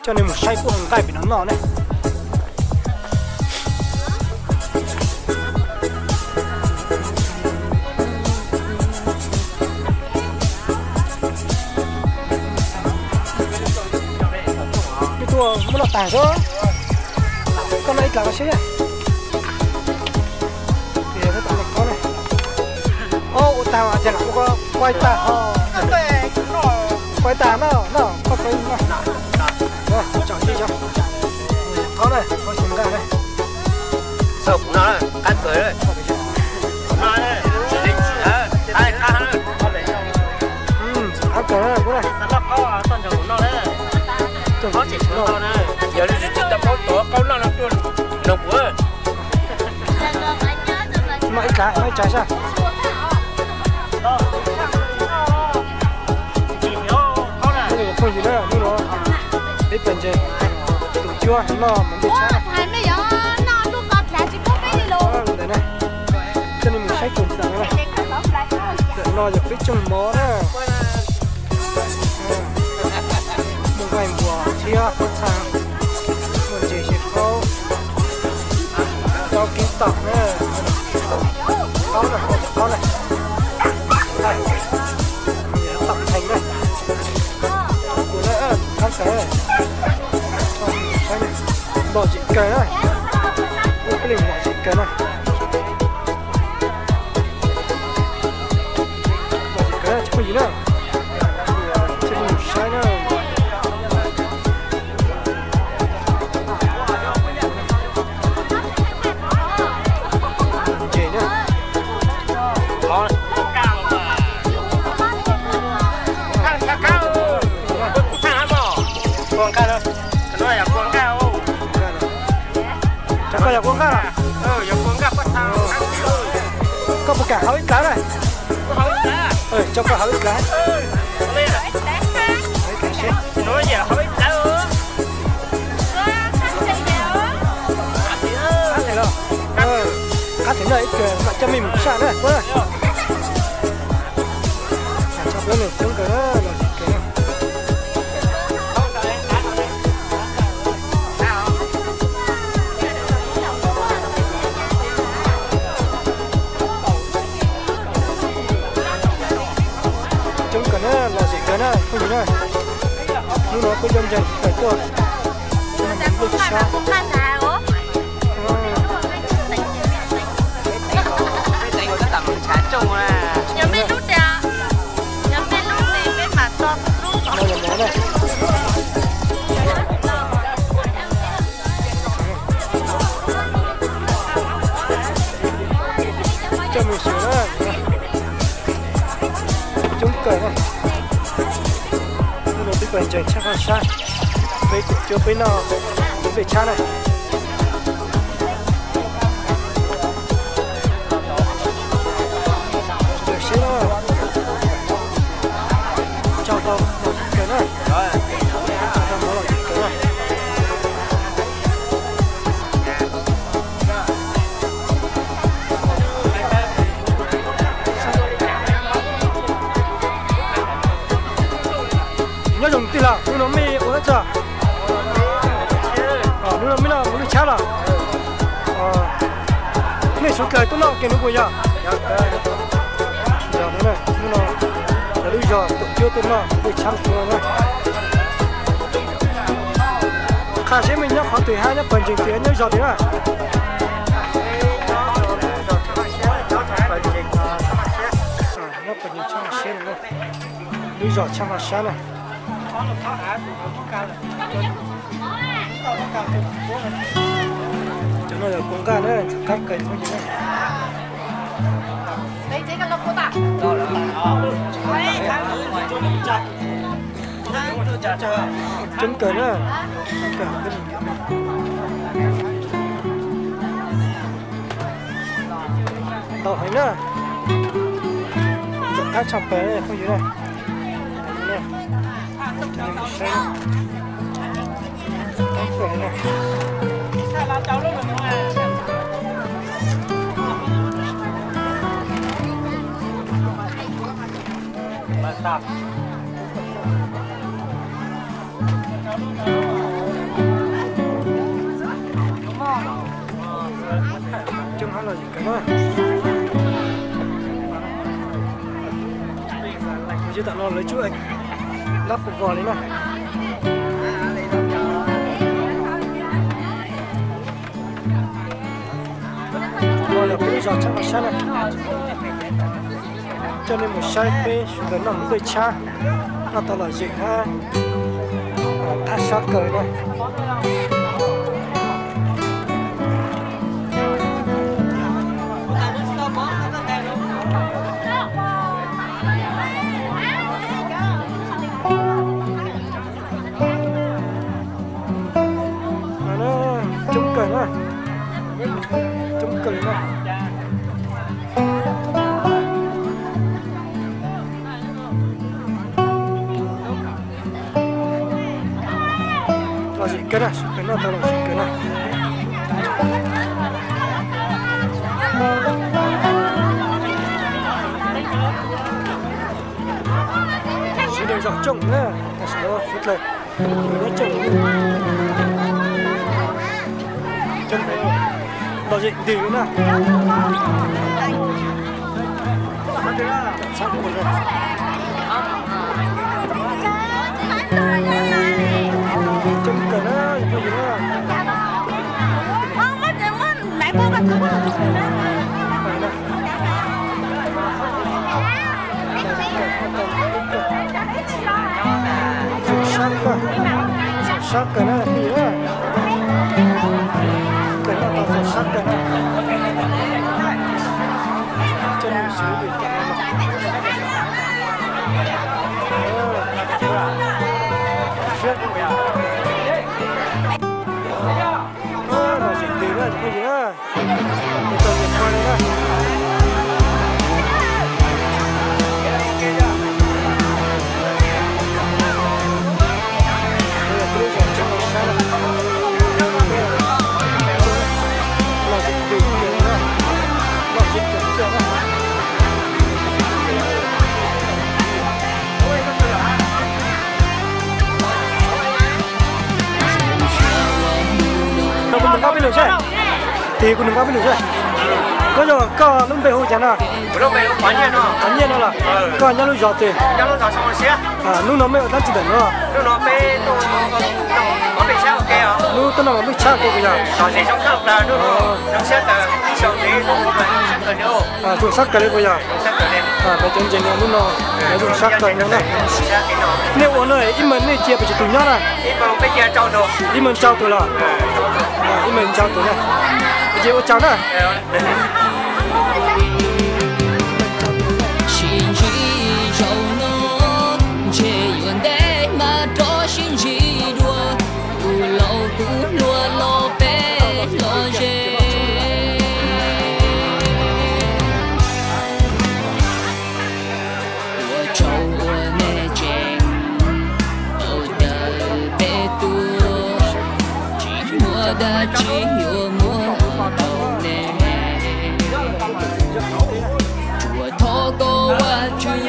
Coj nej mus saib kuj nqaij pem no noj ne. Ib tug muab noj tag xwb. Koj noj ib dlav no seb. Ua tag tias lam ua quaj tag ho. Quaj tag no no koj tsom tsis tso. Qhov na, qhov xyoo nkaj na. Qab kawg, qab kawg na. Yog tsis tau paub tuav qaub noj no tuaj nrog kuv. Noj ib dlav, noj ib dlav sab. Phooj ywg na, hnub no peb pawg ntseeg tus cuab noj mov nplej tshab. Ntawm na, coj nej mus saib txuas ntawm no, ntawm no yog peb tsooj mov na. Muaj nqaij npua thiab pob txha, muaj ntses xyem qaub, rau kib tom na, qaub na, qaub na, tom thees na, kuv na, qab kawg, saib lom zem kawg na, peb leeg lom zem kawg na. Lom zem kawg na cov phooj ywg na, saib na. Ntses na. Cov koj yog kua nqaj los? Koj puas kam haus ib dlav na? Coj koj haus ib dlav. Qab theem los? Qab theem no ib kawg mam coj mej mus saj na. Coob kawg na, lom zem kawg na. Coob kawg na, lom zem kawg na phooj ywg na. Hnub no kuj coj ntseeg tawm tuaj. Coj mus xyuas na. Coob kawg na. Hnub no peb pawg ntseeg tshaj qhov sab, peb tus cuab peb noj nplej tshab na. Seb na, tso tau lom zem kawg na, tso tau mov lom zem kawg na. Nyob zoo tij laug, hnub no mej ua dab tsi? Hnub no mej noj mov nplej tshab los? Nej suav dlawg tuaj noj kev nuav puas yog? Yog, hnub no lawv lub zog tuam cuab tuaj noj mov nplej tshab no na. Qha seb mej nyob qhov twg hab nyob pawg ntseeg twg nyob zog twg na. Nyob pawg ntseeg tshaj siab na, lub zog tshaj siab na. Cov no yog kua nqaj na, qab kawg phooj ywg na. Coob kawg na, coob kawg. Ntau heev na, txawm qab tshaj plaws phooj ywg na. Lom zem kawg na. Tam no lawv tsuas lab pus vos li na. No yog peb lub zos Tshab Noj Sab na. Coj nej mus saib peb sawv daws noj mus nplej tshab, noj tau lom zem hab thaj sab kawg na. Coob kawg na, coob kawg li na. Lom zem kawg na, sawv daws noj tau lom zem kawg na. Sawv daws zom coob na, tam sim no sawv daws nyob coob, lom zem ntws na. Coob kawg na, phooj ywg na. Zoo sab kawg, zoo sab kawg na phooj ywg na. Kawg noj tau zoo sab kawg na. Lom zem ntws na phooj ywg na. Kuv nug koj peb lus seb, tig kuv nug koj peb lus seb, koj yog koj lub npe hu cas no? Qhov Nyiaj no los? Koj nyob lub zos twg? Hnub no mej ua dlaab tsi ntawm no? Hnub tuaj no mas nplej tshab kawg puas yog? Zoo sab kawg li puas yog? Cov ntseeg no hnub no lawv zoo sab kawg no na. Nej ua no ib meeg nej cia pes tsawg tug nyob na? Ib meeg rau tug los? Ib meeg rau tug na. Ces ua tsaug na. Sib ntsib zaum no, ntshe yuav ntev mas rov sib ntsib dua. Kuv laus kuv hluas los peb los ze. Ua tsaug uas nej tseem tau caw peb tuaj, tsis muaj dab tsi yuav muab rau nej. Tsuas thov koj Vajtswv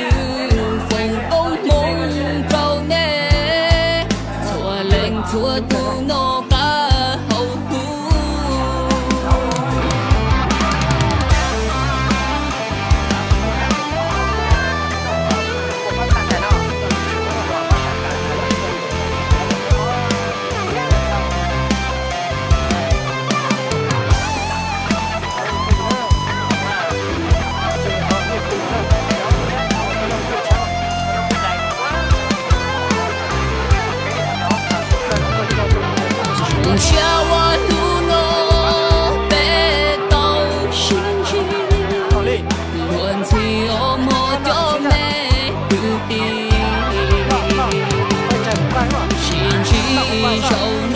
foom koob hmoov rau nej txhua leej txhua tus noj qab haus huv. Zoo siab uas hnub no peb tau sib ntsib, luag ntxhi os mog cov me kwv tij. Sib ntsib zaum